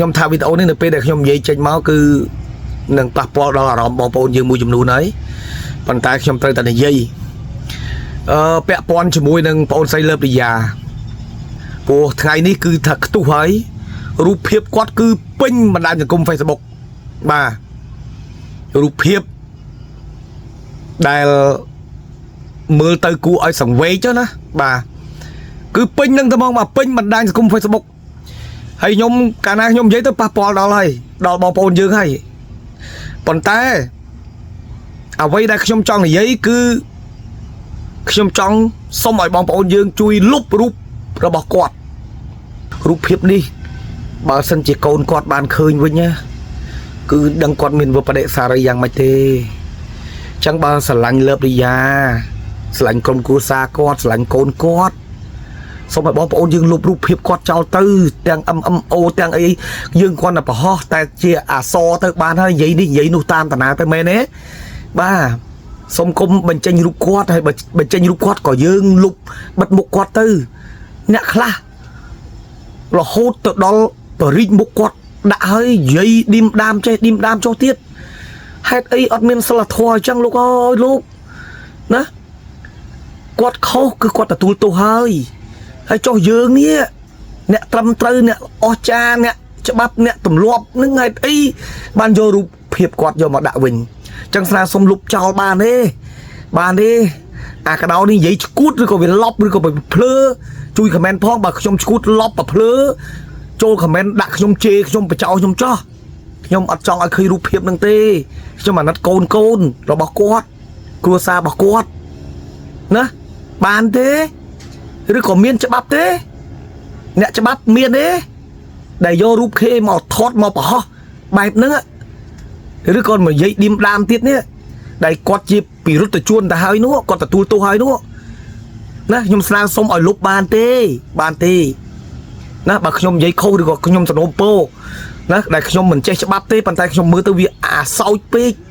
ខ្ញុំថាវីដេអូនេះនៅពេលដែលខ្ញុំនិយាយចេញមកគឺនឹងប៉ះពាល់ដល់អារម្មណ៍បងប្អូនយើងមួយចំនួនហើយប៉ុន្តែខ្ញុំត្រូវតែនិយាយអឺពាក់ព័ន្ធជាមួយនឹងបងអូនស្រីលើបរិយាព្រោះថ្ងៃនេះគឺថាខ្ទុះហើយរូបភាពគាត់គឺពេញបណ្ដាញសង្គម Facebook បាទរូបភាពដែលមើលទៅគួរឲ្យសង្វេគណាបាទគឺពេញនឹងតែមកបាទពេញបណ្ដាញសង្គម Facebook ហើយខ្ញុំកាលណាខ្ញុំនិយាយទៅប៉ះពាល់ដល់ហើយដល់បងប្អូនយើងហើយប៉ុន្តែអ្វីដែលខ្ញុំចង់និយាយគឺខ្ញុំចង់សុំឲ្យបងប្អូនយើងជួយលុបរូបរបស់គាត់រូបភាពនេះបើសិនជាកូនគាត់បានឃើញវិញណាគឺដឹងគាត់មានវិបដិសារីយ៉ាងម៉េចទេអញ្ចឹងបើស្រឡាញ់លើបរិយាស្រឡាញ់ក្រុមគ្រួសារគាត់ស្រឡាញ់កូនគាត់ សូមឲ្យបងប្អូនយើងលុបរូបភាពគាត់ចោលទៅទាំង MMO ទាំងអីយើងគាត់តែប្រហោះតែជាអសរទៅបានហើយនិយាយនេះនិយាយនោះតាមតាណាទៅមែនទេបាទសូមគុំបញ្ចេញរូបគាត់ហើយបើបញ្ចេញរូបគាត់ក៏យើងលុបបិទមុខគាត់ទៅអ្នកខ្លះរហូតទៅដល់បរិចមុខគាត់ដាក់ហើយនិយាយឌីមដាមចេះឌីមដាមចុះទៀតហេតុអីអត់មានសិលធម៌អញ្ចឹងលោកអើយលោកណាគាត់ខុសគឺគាត់ទទួលទោសហើយ ហើយចុះយើងនេះអ្នកត្រឹមត្រូវអ្នកអស្ចារ្យអ្នកច្បាប់អ្នកទម្លាប់នឹងហេតុអីបានយករូបភាពគាត់យកមកដាក់វិញអញ្ចឹងស្នើសុំលុបចោលបានទេបានទេអាកដោនេះនិយាយឈួតឬក៏វាឡប់ឬក៏វាភ្លើជួយ comment ផងបើខ្ញុំឈួតឡប់ប្រភ្លើចូល comment ដាក់ខ្ញុំជេរខ្ញុំបចោខ្ញុំចោះខ្ញុំអត់ចង់ឲ្យឃើញរូបភាពនឹងទេខ្ញុំអាណិតកូនកូនរបស់គាត់គ្រួសាររបស់គាត់ណាបានទេ ឬក៏មានច្បាប់ទេអ្នកច្បាប់មានទេដែលយករូបគេមកថតមកបង្ហោះបែបហ្នឹងឬក៏មកនិយាយឌីមដាមទៀតនេះដែលគាត់ជាពិរុទ្ធជនទៅហើយនោះគាត់ទទួលទោសហើយនោះណាខ្ញុំស្នើសុំឲ្យលុបបានទេបានទេណាបើខ្ញុំនិយាយខុសឬក៏ខ្ញុំសនំពោណាដែលខ្ញុំមិនចេះច្បាប់ទេប៉ុន្តែខ្ញុំមើលទៅវាអាសោចពេក។